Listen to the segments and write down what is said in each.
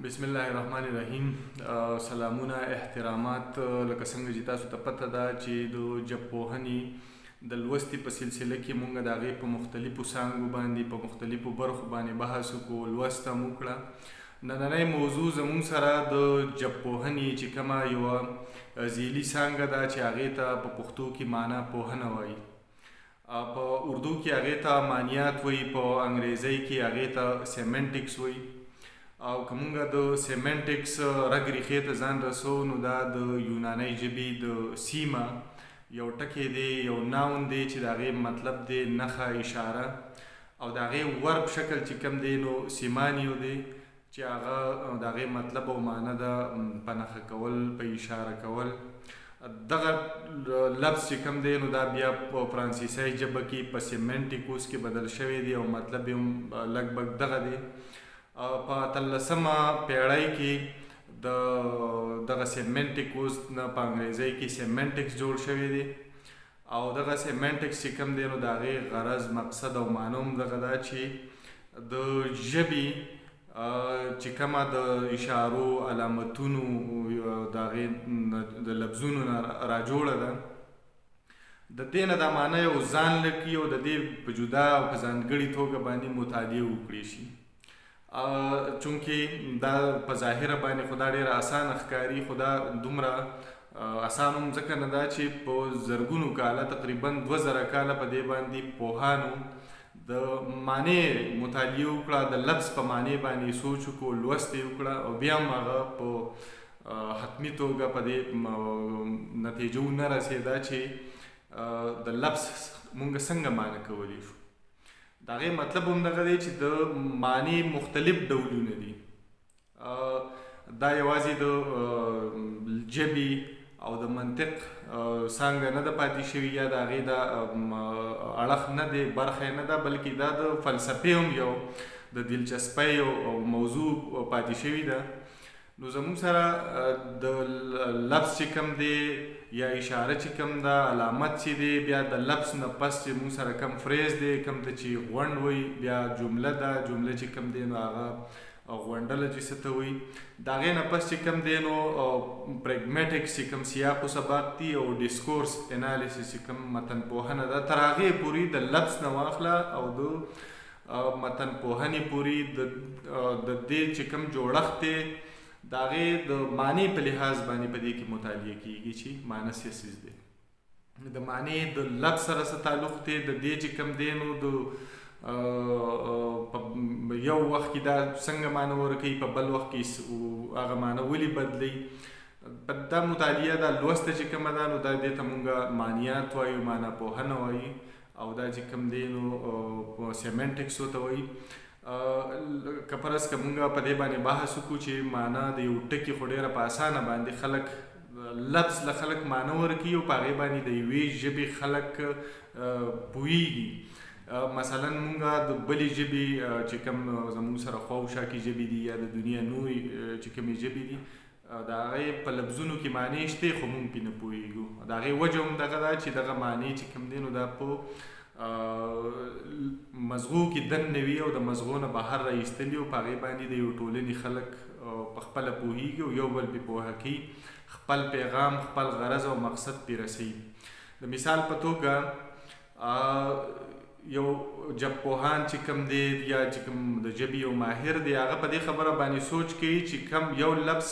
بسم الله الرحمن الرحیم. سلامونه، احترامات. لکه څنګه چې تاسو ته پته ده چې د ژبپوهنې د لوستې په سلسله کې مونږ د هغې په مختلفو څانګو باندې، په مختلفو برخو باندې بحث وکړو، لوسته مو وکړه. نننۍ موضوع زمونږ سره د ژبپوهنې چې کومه یوه ذیلي څانګه ده چې هغې ته په پښتو کې معنا پوهنه وایي، په اردو کې هغې ته معنیات وایي، په انګریزۍ کې هغې ته سیمنټکس وایي. او که مونږ د سیمنټکس رګ ریښې ته ځان رسو، نو دا د یونانۍ ژبې د سیمه یو ټکی دی، یو ناون دی چې د هغې مطلب دی نښه، اشاره، او د هغې ورب شکل چې کوم دی نو سیمانیو دی چې هغه د هغې مطلب او معنی ده په نښه کول، په اشاره کول. دغه لفظ چې کوم دی نو دا بیا په فرانسیسي ژبه کې په سیمنټیکوس کې بدل شوی دی او مطلب یې هم لږ بګ دغه دی. په 18مه پیړۍ کې د دغه سیمنټیکوس نه په انګریزۍ کې سیمنټکس جوړ شوی دی، او دغه سیمنټکس چې کوم دی نو د هغې غرض، مقصد او معنی هم دغه ده چې د ژبې چې کومه د اشارو، علامتونو، د هغې د لفظونو نه راجوړه ده، د دې نه دا معنی یو ځان لکي او د دې په جدا او په ځانګړي توګه باندې مطالعه وکړي شي. چونکه دا په ظاهره باندې خو دا ډېره اسانه ښکاري، خو دا دومره اسان هم ځکه نه ده چې په زرګونو کاله، تقریبا 2000 کاله په دې باندې پوهانو د معنی مطالعه وکړه، د لفظ په معنی باندې سوچ وکړو، لوست یې وکړه، او بیا هم هغه په حتمي توګه په دې نتیجه ونه رسېده چې د لفظ مونږ څنګه معنی کولی شو. د هغې مطلب هم دغه دی چې د معنی مختلف ډولونه دي. دا یوازې د ژبې او د منطق څانګه نه ده پاتې شوې یا د هغې د اړخ نه دی، برخه یې نه ده، بلکې دا د فلسفې هم یو د دلچسپۍ یو موضوع پاتې شوې ده. نو زموږ سره د لفظ چې کوم دی یا اشاره چې کوم ده، علامت چې دی، بیا د لفظ نه پس چې موږ سره کوم فریز دی، کوم ته چې غونډ وایي، بیا جمله ده، جمله چې کوم دی نو هغه غونډله چې څه ته وایي، د هغې نه پس چې کوم دی نو پرګمیټکس چې کوم سیاق و سباق دی او ډسکورس انالیسس چې کوم متن پوهنه ده، تر هغې پورې د لفظ نه واخله او د متن پوهنې پورې د دې چې کوم جوړښت دی د هغې د معنی په لحاظ باندې په دې کې مطالعه کیږي چې معنی څه څیز دی، د معنی د لفظ سره څه تعلق دی، د دې چې کوم دی نو د په یو وخت کې دا څنګه معنی ورکوي، په بل وخت کې هغه معنی ولې بدلوي. دا مطالعه، دا لوسته چې کومه ده نو دا دې ته مونږ معنیات وایو، معنا پوهنه وایي، او دا چې کوم دی نو سیمنټکس ورته وایي. که فرض که مونږ په دې باندې بحث وکړو چې معنا د یو ټکي خو ډېره په اسانه باندې خلک لفظ له خلک معنا ورکوي او په هغې باندې د یوې ژبې خلک پوهېږي. مثلا مونږ د بلې ژبې چې کوم زموږ سره خواوشا کې ژبې دي یا د دنیا نورې چې کومې ژبې دي، د هغې په لفظونو کې معنی شته خو مونږ پرې نه پوهېږو. د هغې وجه هم دغه ده چې دغه معنی چې کوم دی نو دا په مزغو کې دننه وي او د مزغو نه بهر را ایستلي او په هغې باندې د یو ټولنې خلک په خپله پوهېږي او یو بل پرې پوهه کوي، خپل پیغام، خپل غرض او مقصد پرې رسوي. د مثال په توګه یو ژبپوهان چې کوم دی یا چې کوم د ژبې یو ماهر دی، هغه په دې خبره باندې سوچ کوي چې کوم یو لفظ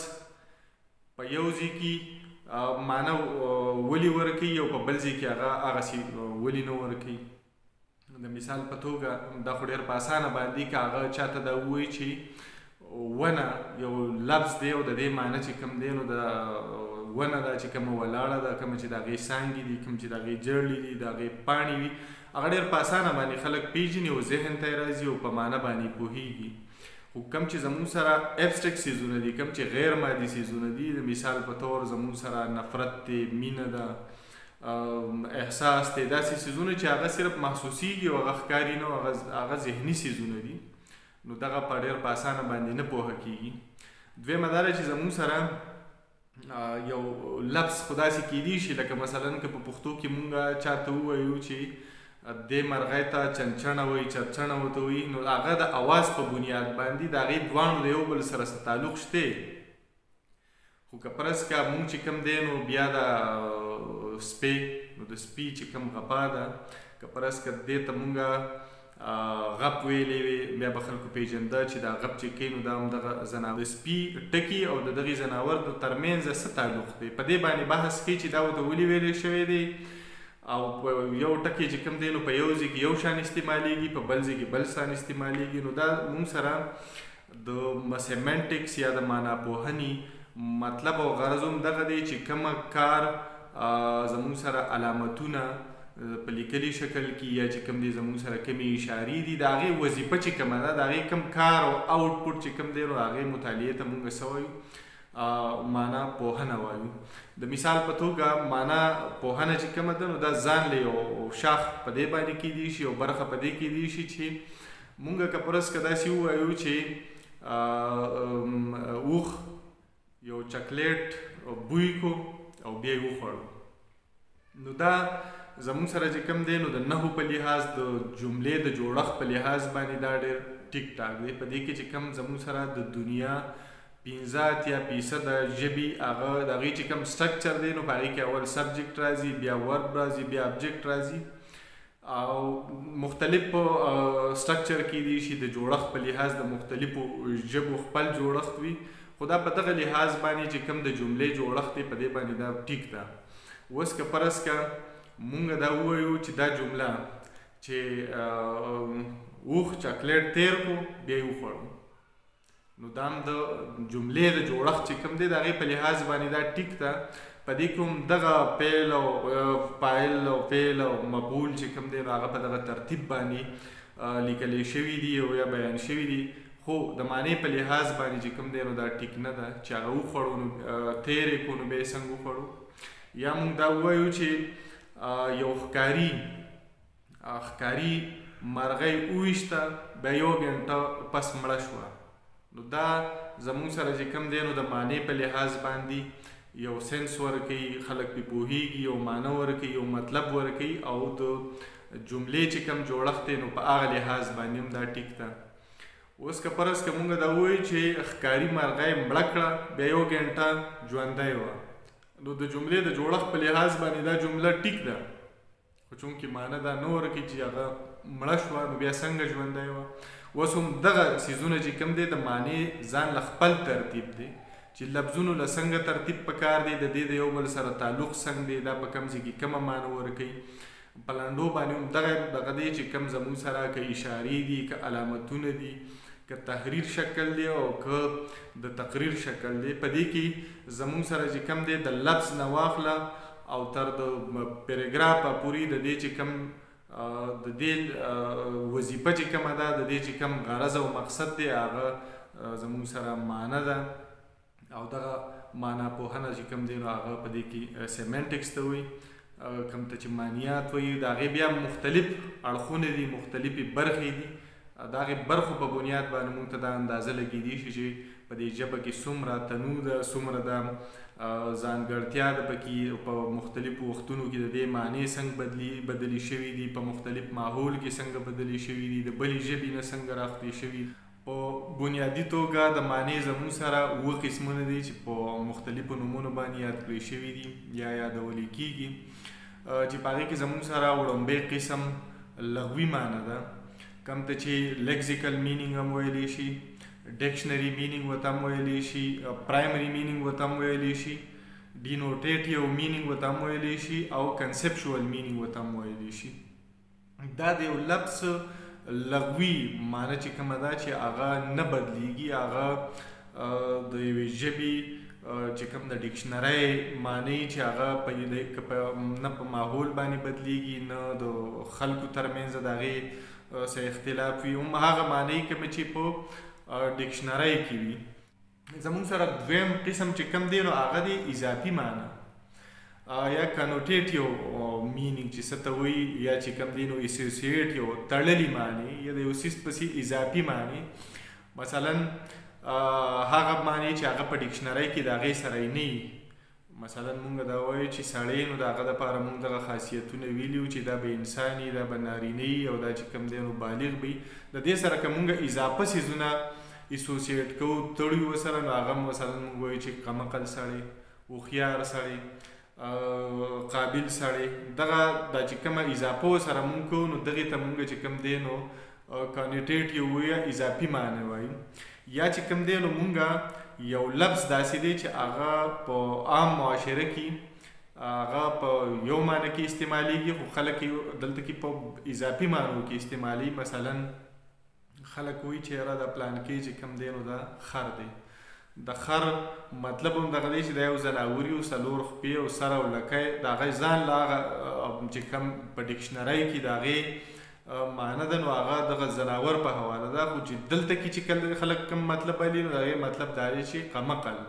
په یو ځای کې معنی ولې ورکوي او په بل ځای کې هغه هغسې ولې نه ورکوي. د مثال په توګه دا خو ډېر په اسانه باندې که هغه چاته دا ووایي چې ونه یو لفظ دی او د دې معنی چې کوم دی نو د ونه ده چې کومه ولاړه ده، کومه چې د هغې څانګې دي، کوم چې د هغې جرړې دي، د هغې پاڼې وي، هغه ډېر په اسانه باندې خلک پېژني او ذهن ته یې راځي او په معنی باندې پوهېږي. خو کوم چې زموږ سره ابسټرکټ څیزونه دي، کوم چې غیر مادي څیزونه دي، د مثال په تور زموږ سره نفرت دی، مینه ده، احساس دی، داسې څیزونه چې هغه صرف محسوسیږي او هغه ښکاري نه، هغه ذهني څیزونه دي، نو دغه په ډېر په اسانه باندې نه پوهه کیږي. دویمه دا ده چې زموږ سره یو لفظ خو داسې کیدی شي لکه مثلا که په پښتو کې مونږ چاته ووایو چې دې مرغۍ ته چنچڼه وایي، چرچڼه ورته وایي، نو هغه د اواز په بنیاد باندې د هغې دواړو د یو بل سره څه تعلق شته. خو که فرض که مونږ چې کوم دی نو بیا د سپی، نو د سپي چې کوم غپا ده، که فرض که دې ته مونږ غپ ویلی وي، بیا به خلکو پېژنده چې دا غپ چې کوي نو دا هم دغه ځناور د سپي ټکي او د دغې ځناور د ترمنځ څه تعلق دی، په دې باندې بحث کوي چې دا ورته ولې ویلی شوی دی. او په یو ټکی چې کوم دی نو په یو ځای کې یو شان استعمالیږي، په بل ځای کې بل شان استعمالیږي. نو دا مونږ سره د سیمنټکس یا د معنا پوهنې مطلب او غرض هم دغه دی چې کومه کار زموږ سره علامتونه په لیکلي شکل کې یا چې کوم دی زموږ سره کومې اشارې دي، د هغې وظیفه چې کومه ده، د هغې کوم کار او آوټپوټ چې کوم دی نو هغې مطالعې ته مونږ څه وایو؟ معنا پوهنه وایو. د مثال په توګه معنا پوهنه چې کومه ده نو دا ځان له یو شاخ په دې باندې کېدی شي او برخه په دې کېدی شي چې مونږ که فرض که داسې ووایو چې اوښ یو چاکلیټ بوی کو او بیا یې وخوړو، نو دا زموږ سره چې کوم دی نو د نحو په لحاظ، د جملې د جوړښت په لحاظ باندې دا ډېر ټیک ټاک دی. په دې کې چې کوم زموږ سره د دنیا 85% ژبې هغه د هغې چې کوم سټرکچر دی نو په هغې کې اول سبجیکټ راځي، بیا ورب راځي، بیا ابجیکټ راځي او مختلف سټرکچر کې دی شي د جوړښت په لحاظ د مختلفو ژبو خپل جوړښت وي، خو دا په دغه لحاظ باندې چې کوم د جملې جوړښت دی په دې باندې دا ټیک ده. اوس که فرض که مونږ دا ووایو چې دا جمله چې اوښ چاکلیټ تیر کو بیا یې وخوړو، نو دا هم د جملې د جوړښت چې کوم دی د هغې په لحاظ باندې دا ټیک ده. په دې کې هم دغه فعل او فاعل او فعل او مفعول چې کوم دی نو هغه په دغه ترتیب باندې لیکلی شوي دي او یا بیان شوي دي، خو د معنی په لحاظ باندې چې کوم دی نو دا ټیک نه ده چې هغه وخوړو نو تیر یې کړو نو بیا یې څنګه وخوړو. یا موږ دا ووایو چې یو ښکاري مرغۍ وویشته بیا یو ګنټه پس مړه شوه، نو دا زموږ سره چې کوم دی نو د معنی په لحاظ باندې یو سنس ورکوي، خلک پرې پوهېږي، یو معنی ورکوي، یو مطلب ورکوي او د جملې چې کوم جوړښت دی نو په هغه لحاظ باندې هم دا ټیک ده. اوس که فرض که موږ دا ووایو چې ښکاري مرغۍ مړه کړه بیا یو ګنټه ژوندی وه، نو د جملې د جوړښت په لحاظ باندې دا جمله ټیک ده، خو چونکې معنی دا نه ورکوي چې هغه مړه شوه نو بیا څنګه ژوندی وه. اوس هم دغه څیزونه چې کوم دی د معنی ځان له خپل ترتیب دی چې لفظونو له څنګه ترتیب پکار دی، د دې د یو بل سره تعلق څنګه دی، دا په کوم ځای کې کومه معنی ورکوي. په لنډو باندې هم دغه دی چې کوم زموږ سره که اشارې دي، که علامتونه دي، که تحریر شکل دی او که د تقریر شکل دی، په دې کې زموږ سره چې کوم دی د لفظ نه واخله او تر د پیراګرافه پورې د دې چې کوم د دې وظیفه چې کومه ده، د دې چې کوم غرض او مقصد دی هغه زموږ سره معنی ده او دغه معنا پوهنه چې کوم دی نو هغه په دې کې سیمنټکس ته وایي، کوم ته چې معنیات وایي. د هغې بیا مختلف اړخونه دي، مختلفې برخې دي، د هغې برخو په بنیاد باندې موږ ته دا اندازه لګېدی شي چې په دې ژبه کې څومره تنوع ده، څومره ده ځانګړتیا ده پکې، په مختلفو وختونو کې د دې معنی څنګه بدلې شوي دي، په مختلف ماحول کې څنګه بدلې شوي دي، د بلې ژبې نه څنګه راختې شوي. په بنیادي توګه د معنی زموږ سره اووه قسمونه دي چې په مختلفو نومونو باندې یاد کړی شوي دي یا یادول کېږي، چې په هغې کې زموږ سره وړومبی قسم لغوي معنی ده، کوم ته چې لیکزیکل مینینګ هم ویلی شي، ډکشنري مینینګ ورته هم ویلی شي، پرایمري مینینګ ورته هم ویلی شي، ډینوټیټیو مینینګ ورته هم ویلی شي او کنسپچوال مینینګ ورته هم ویلی شي. دا د یو لفظ لغوي معنی چې کومه ده چې هغه نه بدلیږي، هغه د یوې ژبې چې کوم د ډکشنرۍ معنی چې هغه نه په ماحول باندې بدلیږي، نه د خلکو ترمنځ د هغې څه اختلاف وي، هم هغه معنی کومې چې په ډکشنرۍ کې وي. زموږ سره دویم قسم چې کوم دی نو هغه دی اضافي معنی یا کنوټیټیو مینینګ چې څه ته وایي، یا چې کوم دی نو اسوسیټیو تړلي معنی یا د یو څیز پسې اضافي معنی. مثلا هغه معنی چې هغه په ډکشنرۍ کې د هغې سره یې نه وي، مثلا مونږ دا وایو چې سړی، نو د هغه دپاره مونږ دغه خاصیتونه ویلي وو چې دا به انسان وي، دا به نارینه وي او دا چې کوم دی نو بالغ وي. د دې سره که مونږ اضافه څیزونه اسوسیټ کوو، تړو ورسره، نو هغه مثلا مونږ وایو چې کمعقل سړی، هوښیار سړی، قابل سړی، دغه دا چې کومه اضافه ورسره مونږ کوو نو دغې ته مونږ چې کوم دی نو connotative یا اضافي معنی وایو. یا چې کوم دی نو مونږ یو لفظ داسې دی چې هغه په عام معاشره کې هغه په یو معنی کې استعمالیږي، خو خلک یې دلته کې په اضافي معنو کې استعمالوي. مثلا خلک وایي چې یاره دا پلانکی چې کوم دی نو دا خر دی. د خر مطلب هم دغه دی چې دا یو ځناور یو، څلور خپې او سر او لکۍ، د هغې ځان له هغه چې کوم په ډکشنرۍ کې د هغې معنی ده نو هغه دغه ځناور په حواله ده. خو چې دلته کې چې کله خلک کوم مطلب اخلي نو د هغې مطلب دا دی چې قمقل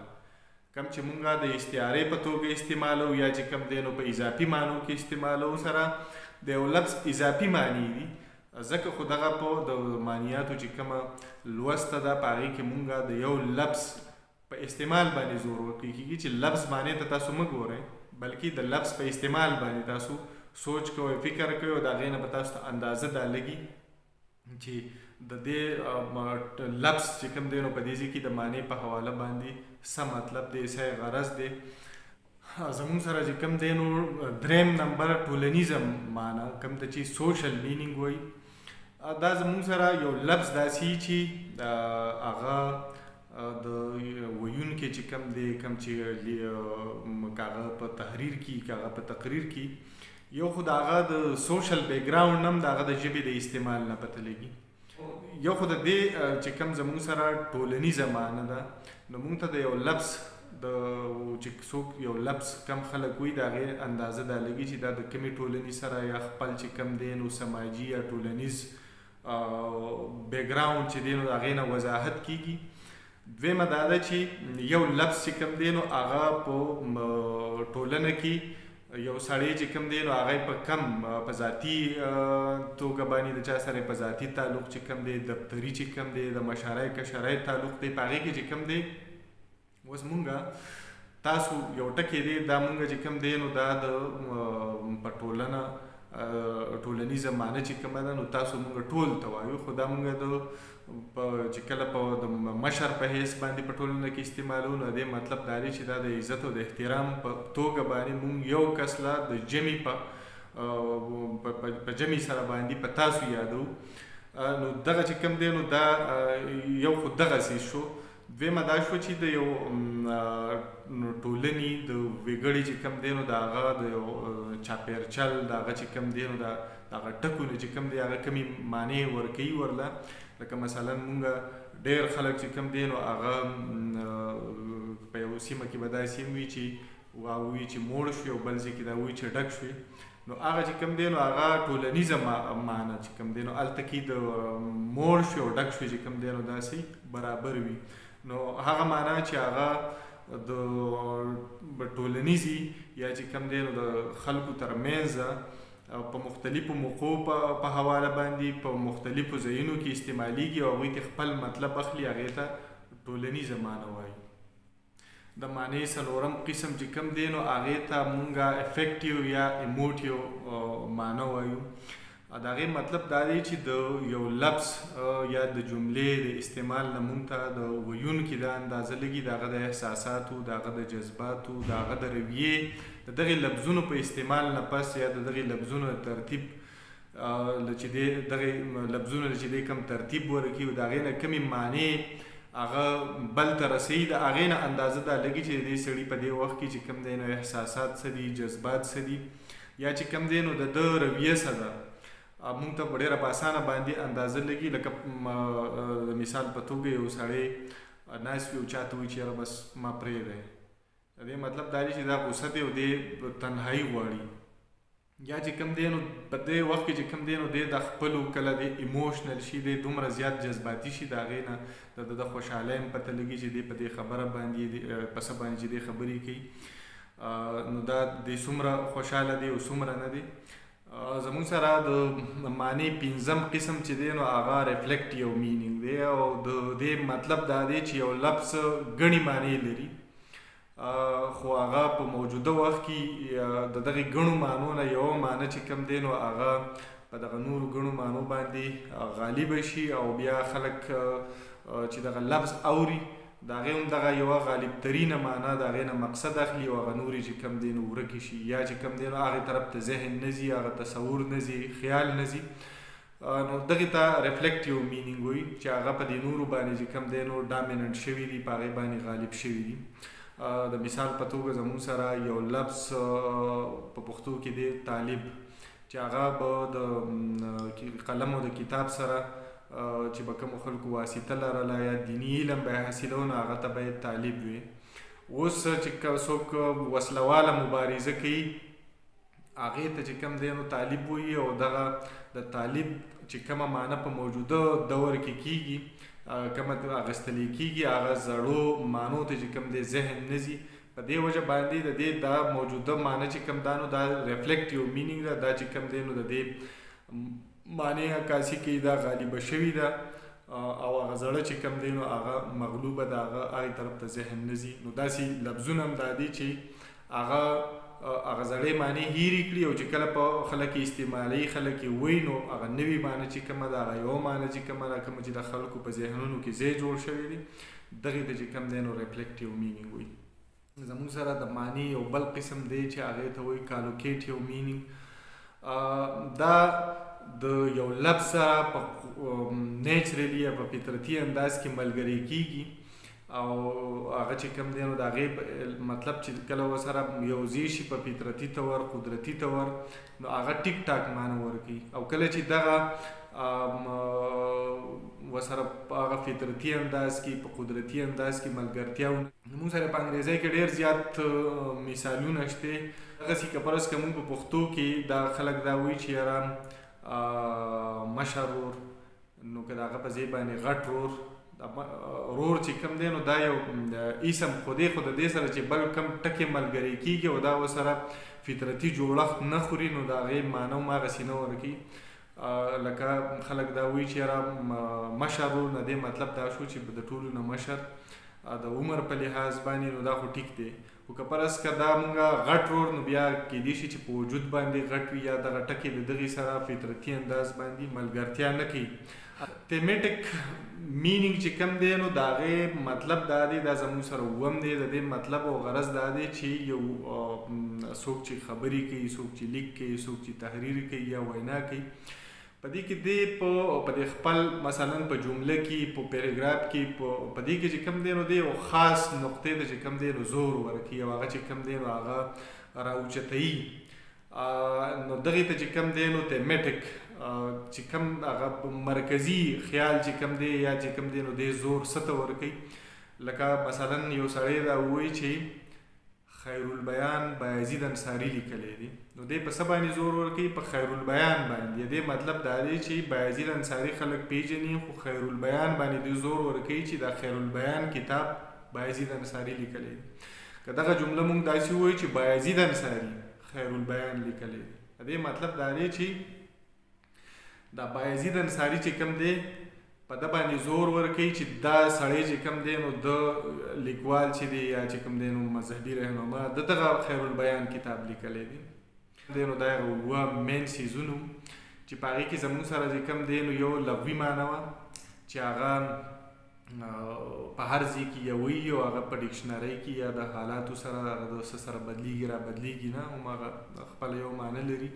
کوم چې مونږ د استعارې په توګه استعمالو یا چې کوم دی نو په اضافي معنو کې استعمالو، سره د یو لفظ اضافي معنی دي. ځکه خو دغه په د معنیاتو چې کومه لوسته ده په هغې کې مونږ د یو لفظ په استعمال باندې زور ورکړی کېږي چې لفظ معنی ته تاسو مه ګورئ، بلکې د لفظ په استعمال باندې تاسو سوچ کوئ، فکر کوئ او د هغې نه به تاسو ته اندازه دا لګي چې د دې لفظ چې کوم دی نو په دې ځای کې د معنی په حواله باندې څه مطلب دی، څه یې غرض دی. زمونږ سره چې کوم دی نو دریم نمبر ټولنیزه معنی کوم ته چې social meaning وایي، دا زمونږ سره یو لفظ داسې چې هغه د ویونکي چې کوم دی، کوم چې که هغه په تحریر کې، که هغه په تقریر کې، یو خو د هغه د social background هم د هغه د ژبې د استعمال نه پته لګي. یو خو د دې چې کوم زمونږ سره ټولنیزه معنی ده نو مونږ ته د یو لفظ د چې څوک یو لفظ کم خلک وایي د هغې اندازه دا لګي چې دا د کومې ټولنې سره یا خپل چې کوم دی نو سماجي یا ټولنیز background چې دی نو د هغې نه وضاحت کیږي. دویمه دا ده چې یو لفظ چې کوم دی نو هغه په ټولنه کې یو سړی چې کوم دی نو هغه په کم په ذاتي توګه باندې د چا سره په ذاتي تعلق چې کوم دی، دفتري چې کوم دی، د مشرۍ کشرۍ تعلق دی، په هغې کې چې کوم دی اوس مونږ تاسو یو ټکی دی دا مونږ چې کوم دی نو دا د په ټولنه ټولنیزه معنی چې کومه ده نو تاسو مونږ ټول ته وایو، خو دا مونږ د چې کله په د مشر په حیث باندې په ټولنه کې استعمالو نو دې مطلب دا دی چې دا د عزت او د احترام په توګه باندې مونږ یو کس له د جمع په جمع سره باندې په تاسو یادو. نو دغه چې کوم دی نو دا یو خو دغه څیز شو. دویمه دا شو چې د یو ټولنې د وګړي چې کوم دی نو د هغه د یو چاپېرچل د هغه چې کوم دی نو د هغه ټکو نه چې کوم دی هغه کومې معنی ورکوي ورله. لکه مثلا مونږ ډېر خلک چې کوم دی نو هغه په یو سیمه کې به داسې هم وي چې وایي چې موړ شوې او بل ځای کې دا وایي چې ډک شوې، نو هغه چې کوم دی نو هغه ټولنیزه معنی چې کوم دی نو هلته کې د موړ شوې او ډک شوې چې کوم دی نو داسې برابر وي. نو هغه معنی چې هغه د ټولنیزې یا چې کوم دی نو د خلکو ترمنځ په مختلفو موقعو په حواله باندې په مختلفو ځایونو کې استعمالیږي او هغوی ته خپل مطلب اخلي، هغې ته ټولنیزه معنی وایي. د معنی څلورم قسم چې کوم دی نو هغې ته مونږ affective یا emotive معنی وایو. د هغې مطلب دا دی چې د یو لفظ یا د جملې د استعمال نه مونږ ته د ویونکي دا اندازه لګي، د هغه د احساساتو، د هغه د جذباتو، د هغه د رویې، د دغې لفظونو په استعمال نه پس یا د دغې لفظونو د ترتیب له چې دی دغې لفظونو له چې دی کوم ترتیب ورکوي او د هغې نه کومې معنی هغه بل ته رسوي، د هغې نه اندازه دا لګي چې د دې سړي په دې وخت کې چې کوم دی نو احساسات څه دي، جذبات څه دي، یا چې کوم دی نو د ده رویه څه ده. مونږ ته په ډېره په اسانه باندې اندازه لګي. لکه د مثال په توګه یو سړی ناست وي او چا ته وایي چې یاره بس ما پرېږدی، د دې مطلب دا دی چې دا غوسه دی او دی تنهایی غواړي، یا چې کوم دی نو په دې وخت کې چې کوم دی نو دی د خپلو کله دی emotional شي، دی دومره زیات جذباتي شي، د هغې نه د ده د خوشحالۍ هم پته لګي چې دی په دې خبره باندې په څه باندې چې دی خبرې کوي نو دا دی څومره خوشحاله دی او څومره نه دی. زموږ سره د معنی پنځم قسم چې دی نو هغه reflective meaning دی، او د دې مطلب دا دی چې یو لفظ ګڼې معنی لري. خو هغه په موجوده وخت کې د دغې ګڼو معنو نه یوه معنی چې کوم دی نو هغه په دغه نورو ګڼو معنو باندې غالبه شي، او بیا خلک چې دغه لفظ اوري د هغې هم دغه یوه غالب ترینه معنا د هغې نه مقصد اخلي، او هغه نورې چې کوم دی نو ورکې شي، یا چې کوم دی نو هغې طرف ته ذهن نه ځي، هغه تصور نه ځي، خیال نه ځي. نو دغې ته reflective meaning وایي چې هغه په دې نورو باندې چې کوم دی نو dominant شوي دي، په هغې باندې غالب شوي دي. د مثال په توګه زموږ سره یو لفظ په پښتو کې دی طالب، چې هغه به د قلم او د کتاب سره چې به کومو خلکو واسطه لرله یا دیني علم به یې حاصلو نو هغه ته به یې طالب وي. اوس چې څوک وسلواله مبارزه کوي هغې ته چې کوم دی نو طالب وایي، او دغه د طالب چې کومه معنی په موجوده دور کې کیږي، کومه اخیستلې کیږي، هغه زړو معنو ته چې کوم دی ذهن نه ځي. په دې وجه باندې د دې دا موجوده معنی چې کوم دا نو دا reflective meaning ده، دا چې کوم دی نو د دې معنی عکاسي کوي، دا غالبه شوې ده، او هغه زړه چې کوم دی نو هغه مغلوبه ده، هغه هغې طرف ته ذهن نه ځي. نو داسې لفظونه هم دا دي چې هغه هغه زړې معنی هېرې کړي، او چې کله په خلک یې استعمالوي، خلک یې وایي، نو هغه نوې معنی چې کومه ده، هغه یوه معنی چې کومه ده، کومه چې د خلکو په ذهنونو کې ځای جوړ شوی دی، دغې ته چې کوم دی نو reflective meaning وایي. زموږ سره د معنی یو بل قسم دی چې هغې ته وایي collocative meaning. دا د یو لفظ سره په naturally یا په فطرتي انداز کې ملګری کیږي، او هغه چې کوم دی نو د هغې مطلب چې کله ورسره یو ځای شي په فطرتي طور، قدرتي طور، نو هغه ټیک ټاک معنی ورکوي. او کله چې دغه ورسره په هغه فطرتي انداز کې، په قدرتي انداز کې ملګرتیا ونه، موږ سره په انګریزۍ کې ډېر زیات مثالونه شته. دغسې که فرض که موږ په پښتو کې دا خلک دا وایي چې یاره مشر ورور، نو که د هغه په ځای باندې غټ ورور، رور چې کوم دی نو دا یو اسم خو دی، خو د دې سره چې بل کوم ټکی ملګری کیږي او دا ورسره فطرتي جوړښت نه خوري، نو د هغې معنی هم هغسې نه ورکوي. لکه خلک دا وایي چې یاره مشر ورور، نه دې مطلب دا شو چې د ټولو نه مشر د عمر په لحاظ باندې، نو دا خو ټیک دی. خو که فرض که دا مونږ غټ ورور، نو بیا کیدای شي چې په وجود باندې غټ وي، یا دغه ټکی د دغې سره فطرتي انداز باندې ملګرتیا نه کوي. thematic meaning چې کوم دی نو د هغې مطلب دا دی، دا زموږ سره اووم دی، د دې مطلب او غرض دا دی چې یو څوک چې خبرې کوي، څوک چې لیک کوي، څوک چې تحریر کوي یا وینا کوي، په دې کې دی په دې خپل مثلا په جمله کې، په پیراګراف کې، په دې کې چې کوم دی نو دی یو خاص نقطې ته چې کوم دی نو زور ورکوي، او هغه چې کوم دی نو هغه راوچتوي. نو دغې ته چې کوم دی نو thematic چې کوم هغه مرکزي خیال چې کوم دی یا چې کوم دی نو دی زور څه ته ورکوي. لکه مثلا یو سړی دا وایي چې خیر البیان بایزید انصاري لیکلی دی، نو دی په څه باندې زور ورکوي؟ په خیر البیان باندې. دې مطلب دا دی چې بایزید انصاري خلک پیژني، خو خیر البیان باندې دی زور ورکوي چې دا خیر البیان کتاب بایزید انصاري لیکلی دی. که دغه جمله مونږ داسې ووایو چې بایزید انصاري خیر البیان لیکلی دی، دې مطلب دا دی چې دا بایزید انصاري چې کوم دی په ده باندې زور ورکوي چې دا سړی چې کوم دی نو د لیکوال چې دی یا چې کوم دی نو مذهبي رهنما د دغه خیر البیان کتاب لیکلی دی. دی نو دا هغه اووه مین څیزونه چې په هغې کې زموږ سره چې کوم دی نو یو لغوي معنی وه چې هغه په هر ځای کې یو وي، او هغه په ډکشنرۍ کې یا د حالاتو سره هغه د څه سره بدلیږي را بدلیږي نه، هم هغه خپله یو معنی لري.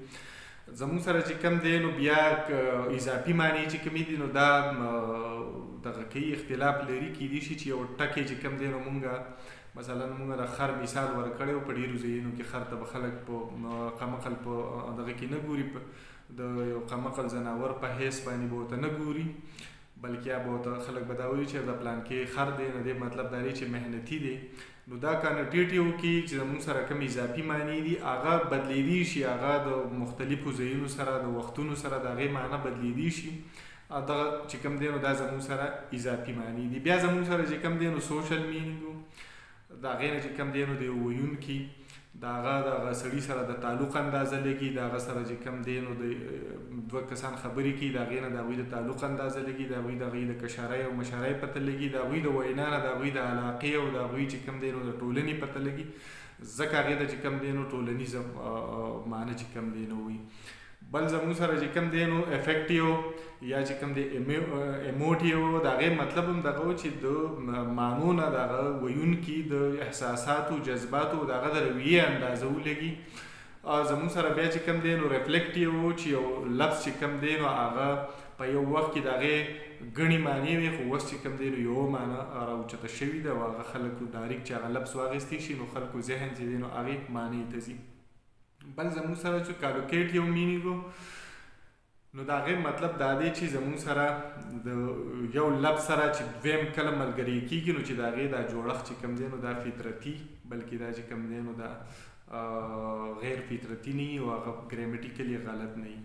زموږ سره چې کوم دی نو بیا اضافي معنی چې کومې دي نو دا دغه کوي اختلاف لري. کیدای شي چې یو ټکی چې کوم دی نو مونږ مثلا مونږ د خر مثال ورکړی و، په ډېرو ځایونو کې خر ته به خلک په قمقل په دغه کې نه ګوري، د یو قمقل ځناور په حیث باندې به ورته نه ګوري، بلکې یا به ورته خلک به دا وایي چې د پلانکې خر دی، نو دې مطلب دا دی چې محنتي دی. نو دا connotative کې چې زموږ سره کوم اضافي معنی دي هغه بدلیدی شي، هغه د مختلفو ځایونو سره د وختونو سره د هغې معنی بدلیدی شي. دغه چې کوم دی نو دا زموږ سره اضافي معنی دي. بیا زموږ سره چې کوم دی نو social meaning، د هغې نه چې کوم دی نو د یو ویونکي د هغه د هغه سړي سره د تعلق اندازه لګي، د هغه سره چې کوم دی نو د دوه کسان خبرې کوي، د هغې نه د هغوی د تعلق اندازه لګي، د هغوی د هغوی د کشرۍ او مشرۍ پته لګي، د هغوی د وینا نه د هغوی د علاقې او د هغوی چې کوم دی نو د ټولنې پته لګي، ځکه هغې ته چې کوم دی نو ټولنیزه معنی چې کوم دی نو وي. بل زموږ سره چې کوم دی نو افیکټیو یا چې کوم دی ایموټیو، د هغې مطلب هم دغه و چې د معنو نه د هغه ویونکي د احساساتو، جذباتو، د هغه د رویې اندازه ولګي. زموږ سره بیا چې کوم دی نو ریفلیکټیو چې یو لفظ چې کوم دی نو هغه په یو وخت کې د هغې ګڼې معنې وي، خو اوس چې کوم دی نو یوه معنی راوچته شوې ده او هغه خلکو ډایرکټ چې هغه لفظ واخیستی شي نو خلکو ذهن چې دی نو هغې معنی ته ځي. بل زموږ سره چې کالوکیټ یو مینینګ نو د هغې مطلب دا دی چې زموږ سره د یو لفظ سره چې دویم کله ملګری کېږي نو چې د هغې دا جوړښت چې کوم دی نو دا فطرتي، بلکې دا چې کوم دی نو دا غیر فطرتي نه وي او هغه ګرامیټیکلي غلط نه وي.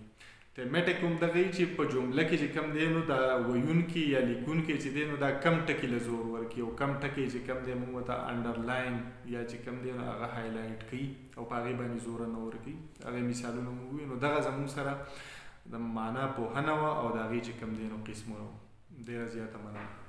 تیمیټک هم دغه چې په جمله کې چې کوم دی نو دا ویونکي یا لیکونکي چې دی نو دا کم ټکي له زور ورکوي او کم ټکی چې کوم دی موږ ورته انډرلاین یا چې کوم دی نو هغه هایلایټ کوي او په هغې باندې زور نه ورکوي. هغې مثالونه مو وویل. نو دغه زموږ سره د معنا پوهنه وه او د هغې چې کوم دی نو قسمونه وو. ډېره زیاته مننه.